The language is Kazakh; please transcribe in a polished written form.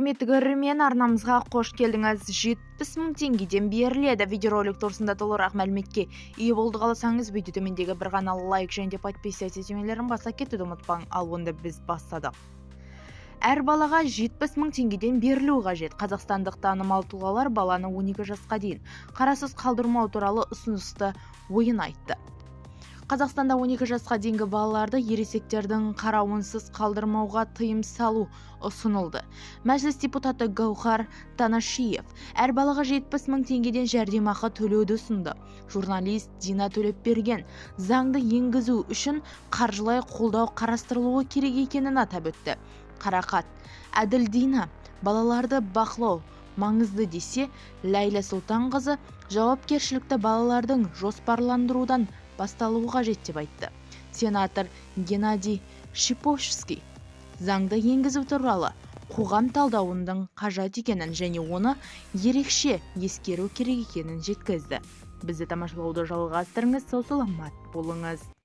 Құрметті көрермен, арнамызға қош келдіңіз. 70 000 теңгеден беріледі. Видеоролик турасында толығырақ мәліметке ие болуды қаласаңыз, видео төмендегі бір ғана лайк және де подписаться түймелерін баса кетуді ұмытпаң. Ал онда біз бастадық. Әр балаға 70 000 теңгеден берілуі қажет. Қазақстандық танымал тұлғалар баланы 12 жасқа дейін қараусыз қалдырмау туралы ұсынысты ойын айтты. Қазақстанда 12 жасқа дейінгі балаларды ересектердің қарауынсыз қалдырмауға тыйым салу ұсынылды. Мәжіліс депутаты Гаухар Танашиев әр балаға 70 мың теңгеден жәрдемақы төлеуді ұсынды. Журналист Дина Төлепберген заңды енгізу үшін қаржылай қолдау қарастырылуы керек екенін атап өтті. Қарақат Әділдина балаларды бақылау маңызды десе, Ләйлә Сұлтанқызы жауапкершілікті балалардың жоспарландырудан басталуы қажет деп айтты. Сенатор Геннадий Шиповский заңды енгізу туралы қоғам талдауының қажет екенін және оны ерекше ескеру керек екенін жеткізді. Бізді тамашалауды жалғастырыңыз, сау саламат болыңыз.